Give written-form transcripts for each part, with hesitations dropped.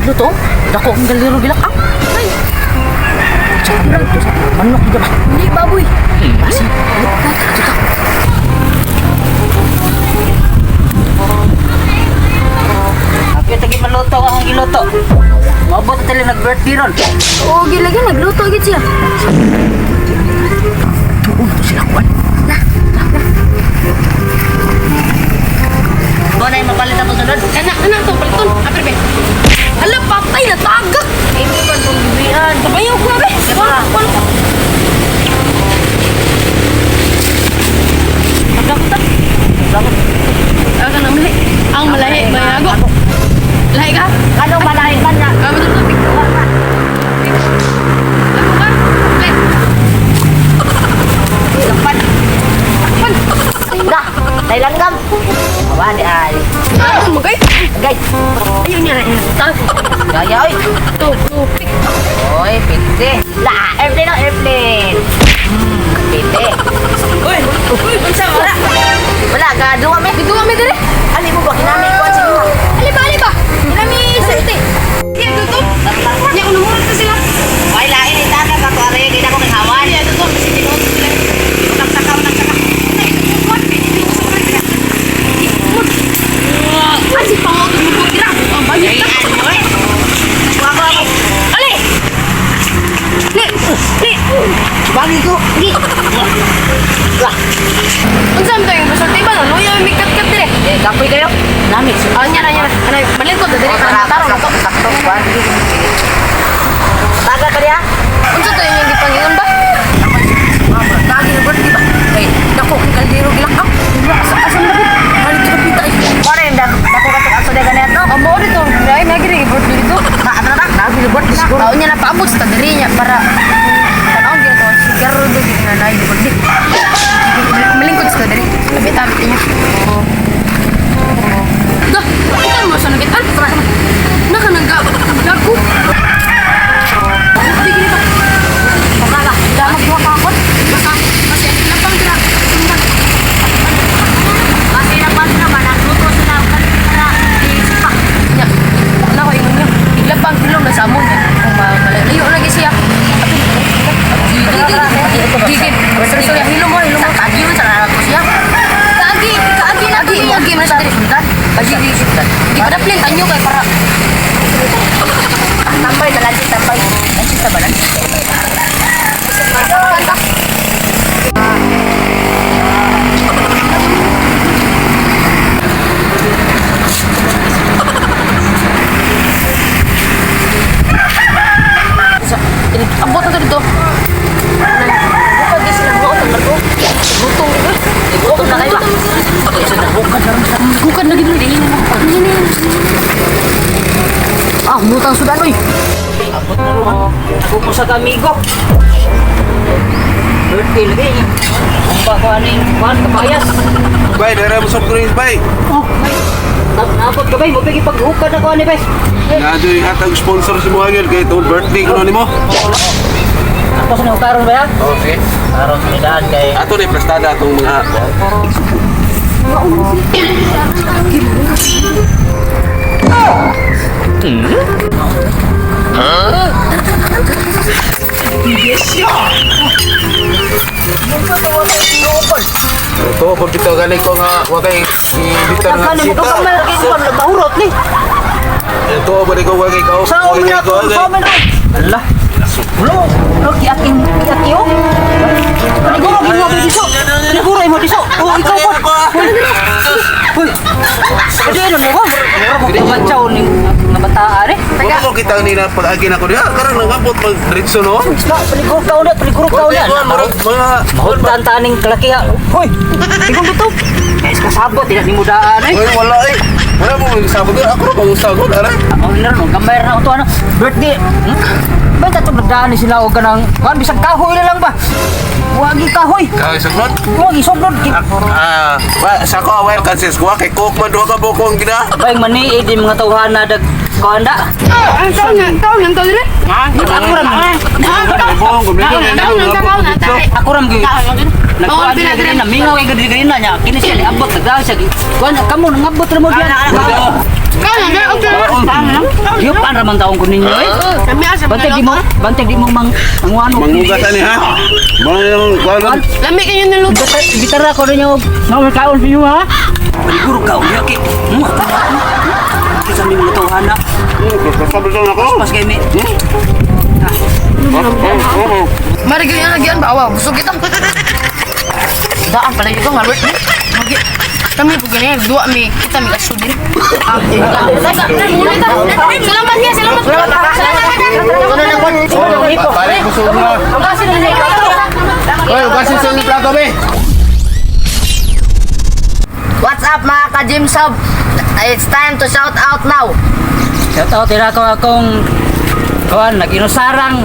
Nagluto? Dako ang galiro gilak ah. Ay, Sa manok sa manok di ba? hindi baboy. Basi. Ako tagi maluto akong giluto. Maabot na nag-birthday ron. Oo, gilagi nagluto gid siya. Tuon to sila kuan. Mo na yung mapalit ako sunod. Kana, kana to paliton. Apir be. Hala, patay na tagak. Ay, mo ba itong gibihan? Kabayaw ko be. Kuan, kuan. Tagak ta. Aga na mali. Ang malahi bayago. Lahi ka? Ano malahi man na? Kamo to tubig. Ako ka? Le. Lampan. Pan. Da, dahil langgam. Awa ni ay. Ano mo kay? Gay. Ayun niya na. Tag. Gaya oy. To, tupik. Oy, pinte. La, airplane oh, airplane. Pinte. Uy, uy, unsa wala? Wala, gado kami. Dito kami dire. Ali mo ba kinamit ko sa inyo? Ali ba, ali ba? Inami sulti. Iya, tutup. Nya kuno murot na sila. Oy, lain ni tata ka ko are, di na ko manghawan. Iya, tutup kasi tinuod sila. Nagtakaw nagtakaw. Ay, tutup. Hindi ko sa sila. Ay, si pangaw mo tira. Ang bayot Ay, ta. oy. Wa ko ako. Ali. Li, li. Bagi ko. Li. Lah, Unsa man to yung sulti ba? Luya may kat-kat dire. eh kapoy kayo. Namit. Ah, nya na, nya na. Anay, malingkod na dire para matarong na to. Sakto, kuan. Taga ka diha? Unsa to yung gipangingon ba? Lagi na birthday ba? Kay dako ang kaldero gilak ah. Asa asa na ba? Halit sa pita ay. Mora yung dako ka aso de ganyan no? Ang mao dito, ay nagiri birthday dito. Na, ano na? Lagi na birthday siguro. Tao niya napaabot sa diri niya para tanawon gyud to sigaro do gyud na naay birthday. Malingkod sa diri. Labi tabi niya. Da, kita mo sa nagit. Ah, naka nang gago. Hindi gini ba? Baka Damag duha ka akon. Basta basta lapang dira. Sundang. Kasi na pa naman nagluto sila para isipa. Nya. Na ko ingon niya. Iglapang hilom na sa amon niya. Kung malayo lagi siya. Gigi, gigi. Sorry, hilom mo, hilom mo. Kagi man sa ko siya. Kaagi, kaagi na to niya. Agi man sa diri. Agi, agi. Di pa daplin tanyo kay para Tambay sa lansi tambay. Lansi sa balan. kanta. Abot na to dito. Bukod di sila mo ang barko. Gutong gito. Gutom na kayo ba? Bukad na gito. Ini. Ah, mutang sudan oy. Abot na ron. Ako mo sa kamigo. Birthday lagi. Ang ba ko aning kuan kapayas. Bay, dara mo soft drinks, bay. Oh, Nabot ka bay, mo pigi paghukad ako ani bay. Nadyo yung hatag sponsor si Muhangil kay itong birthday ko na nimo. Ako sa karon ba ya? Oh, sige. Karon sa daan kay Ato na plastada atong mga Ito, pag bitaw galing ko nga, wakay ibitaw nga Kan mo sita. ka man lagi ko mahurot ni. Ito, balik ko wakay ka. Sa Wakay umin ko, ako, sa umin. Allah. Lo, lo ki akin ki akiyo. Paniguro gid mo diso. Paniguro imo diso. Oh, ikaw po. Uy. Kasi ano mo ba? Mura mo kamatsaw ning nga bataa re. Wala ko kita nila pag-agi na ko diha. Karon nangabot pag diretso no. Na, paniguro ka una, paniguro ka una. Wala, murag mga Mahugtan ta ning kalaki ha. Hoy, tingog dito. Eh, kasabot tidak nimo daan eh. Uy, wala eh. Wala mo magsabot. Ako ra magsabot, ara. Ako na ron, gamay ra to ano. Birthday. Ba ta nagdaan ni sila og kanang kuan bisag kahoy na lang ba. Wagi kahoy. Kay sagot. Wagi sobrod. Ah, wa sa ko well kansis ko kay cook man duha ka buko ang gina. Bay maniid yung mga tawhana dag kuan da. Ang taon na, taon na to dire. Ako ra man. Bong, gumili Taon na, taon na, taon. Ako ra gyud. Nagkuan Oo, sila dire. diri na mingaw kay diri diri na nya. Kini siya niabot nagdaan siya. Kuan kamo nangabot ra mo diyan. Taon na, okay. Yupan ra man taong ko ninyo eh. Kami asa Bantay di mo mang manguan mo. Mangugasan ni ha. Mga yung kuwan. Lami kayo niluto. Bitara ko ninyo. Mga kaon ninyo ha. Siguro ka unya kay. Kita mi mga tawhana. Sabi ko ako. Pas kay mi. Marigyan yung lagyan ba? Wow, busog kita. Daan pala yun ko, Albert. Magi. Kami po ganyan, duwa mi, kita mi kaso din. Salamat niya, salamat. Salamat. Balik ko sa una. Hoy, ugasin sa inyong plato, be. What's up, mga ka-gym sub? It's time to shout out now. Shout out tira ko akong kuan nag-inusarang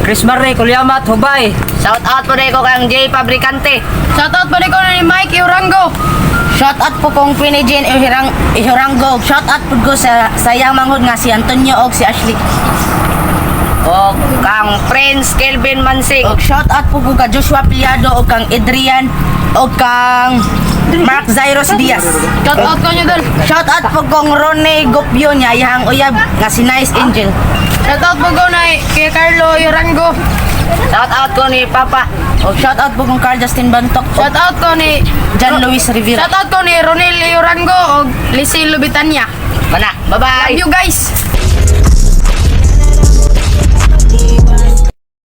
Chris Marie Kulyamat Hubay. Shout out po ko kang Jay Fabricante. Shout out pa rin ko ni Mike Urango. Shout out po kong Queenie Jane Ihirango. Shout out po ko sa sayang manghod nga si Antonio og si Ashley. Og kang Prince Kelvin Mansing. Og shout out po ko ka Joshua Piliado og kang Adrian og kang Mark Zairos Diaz. Shout out ko niyo dol. Shout out po kong Rone Gopio niya iyang uyab nga si Nice Angel. Shout out po ko na kay Carlo Urango. Shout out ko ni Papa. Og shout out po kong Carl Justin Bantok. Og Shout out ko ni John Luis Rivera. Shout out ko ni Ronel Urango og Lizzie Lubitanya. Mana. Bye-bye. Love you guys.